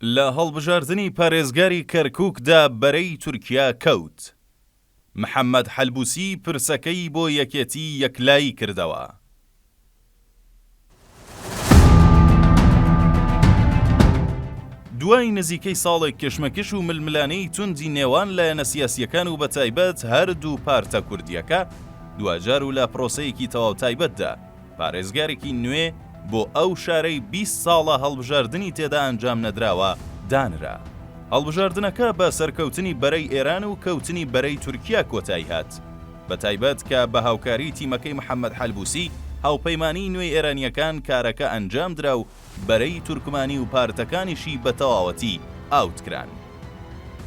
لە هەڵبژاردنی پارێزگاری کەرکوکدا بەرەی تورکیا کەوت. محەمەد حەلبوسی پرسەکەی بۆ یەکێتی یەکلایی کردەوە. دوای نزیکەی ساڵێک کێشمەکێش و ململانێی توندی نێوان لایەنە سیاسییەکان و بەتایبەت هەردوو پارتە کوردییەکە، دواجار و لە پرۆسەیەکی تەواو تایبەتدا، پارێزگارێکی نوێ بۆ ئەو شارەی 20 ساڵە هەڵبژاردنی تێدا ئەنجام نەدراوە دانرا. هەڵبژاردنەکە بە سەرکەوتنی بەرەی ئێران و کەوتنی بەرەی تورکیا کۆتایی هات، بە تایبەت کە بە هاوکاری تیمەکەی محەمەد حەلبوسی هاوپەیمانیی نوێی ئێرانییەکان کارەکە ئەنجام درا و بەرەی تورکمانی و پارتەکانیشی بە تەواوەتی ئاوت کران.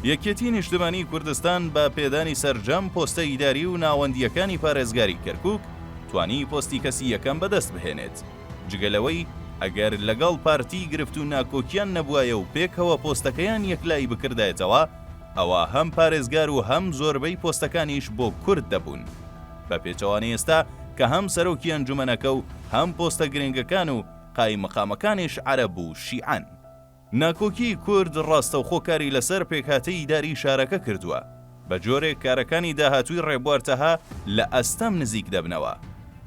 یەکێتی نیشتمانیی کوردستان بە پێدانی سەرجەم پۆستە ئیداری و ناوەندییەکانی پارێزگاری کەرکوک توانی پۆستی کەسی یەکەم بەدەست بهێنێت. جگە لەوەی ئەگەر لەگەڵ پارتی گرفت و ناکۆکیان نەبوایە و پێکەوە پۆستەکەیان یەکلایی بکردایەتەوە ئەوا هەم پارێزگار و هەم زۆربەی پۆستەکانیش بۆ کورد دەبوون. بە پێچەوانەی ئێستا کە هەم سەرۆکی ئەنجومەنەکە و هەم پۆستە گرنگەکان و قایمقامەکانیش عەرەب و شیعەن. ناکۆکیی کورد ڕاستەوخۆ کاری لەسەر پێکهاتەی ئیداریی شارەکە کردووە، بە جۆرێک کارەکانی داهاتووی ڕێبوار تەها لە ئەستەم نزیک دەبنەوە،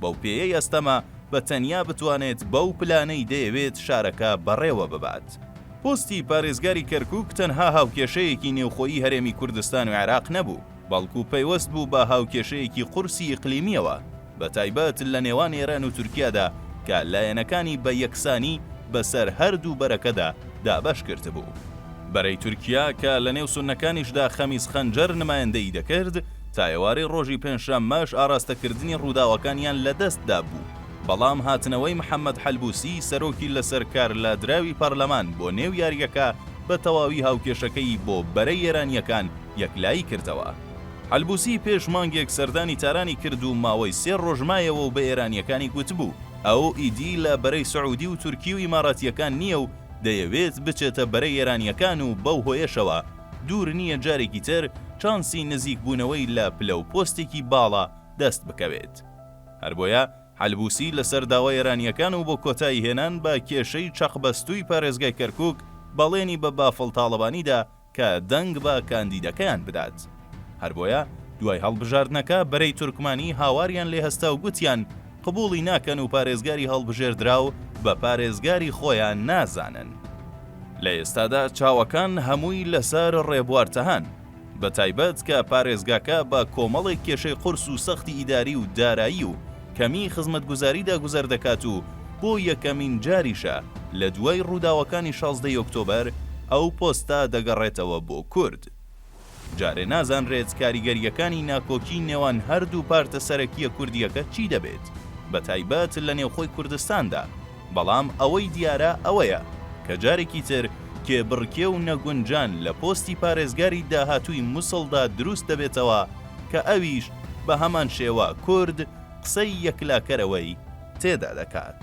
بەو پێیەی ئەستەمە بە تەنیا بتوانێت بەو پلانەی دەیەوێت شارەکە بەڕێوە ببات. پۆستی پارێزگاری کەرکووک تەنها هاوکێشەیەکی نێوخۆیی هەرێمی کوردستان و عێراق نەبوو، بەڵکو پەیوەست بوو بە هاوکێشەیەکی قورسی ئیقلیمییەوە، بە تایبەت لە نێوان ئێران و تورکیادا کە لایەنەکانی بە یەکسانی بەسەر هەردوو بەرەکەدا دابەش کردبوو. بەرەی تورکیا کە لە نێو سوننەکانیشدا خەمیس خەنجەر نمایندەیی دەکرد، تا ئێوارەی ڕۆژی پێنجشەممەش ئاراستەکردنی ڕووداوەکانیان لە دەست دابوو، بەڵام هاتنەوەی محەمەد حەلبوسی سەرۆکی لەسەر کار لادراوی پەرلەمان بۆ نێو یارییەکە بە تەواوی هاوکێشەکەی بۆ بەرەی ئێرانییەکان یەکلایی کردەوە. حەلبوسی پێش مانگێک سەردانی تارانی کرد و ماوەی سێ ڕۆژ مایەوە و بە ئێرانییەکانی گوتبوو، ئەو ئیدی لە بەرەی سعودی و تورکی و ئیماراتییەکان نییە و دەیەوێت بچێتە بەرەی ئێرانییەکان و بەو هۆیەشەوە دوور نییە جارێکی تر چانسی نزیکبوونەوەی لە پلە و پۆستێکی باڵا دەست بکەوێت. هەر بۆیە حەلبوسی لەسەر داوای ئێرانییەکان و بۆ کۆتایی هێنان بە کێشەی چەقبەستووی پارێزگای کەرکوک بەڵێنی بە بافڵ تاڵەبانی دا کە دەنگ بە کاندیدەکەیان بدات. هەر بۆیە دوای هەڵبژاردنەکە بەرەی تورکمانی هاواریان لێ هەستا و گوتیان قبوڵی ناکەن و پارێزگاری هەڵبژێردراو بە پارێزگاری خۆیان نازانن. لە ئێستادا چاوەکان هەمووی لەسەر ڕێبوار تەهان، بە تایبەت کە پارێزگاکە بە کۆمەڵێک کێشەی قورس و سەختی ئیداری و دارایی و کەمیی خزمەتگوزاریدا گوزەر دەکات و بۆ یەکەمین جاریشە لە دوای ڕووداوەکانی 16 ی ئۆکتۆبەر ئەو پۆستە دەگەڕێتەوە بۆ کورد. جارێ نازانرێت کاریگەرییەکانی ناکۆکی نێوان هەردوو پارتە سەرەکییە کوردییەکە چی دەبێت، بە تایبەت لە نێوخۆی کوردستاندا، بەڵام ئەوەی دیارە ئەوەیە کە جارێکی تر کێبڕکێ و نەگونجان لە پۆستی پارێزگاری داهاتووی موسڵدا دروست دەبێتەوە کە ئەویش بە هەمان شێوە کورد قسەی یەکلاکەرەوەی تێدا دەکات.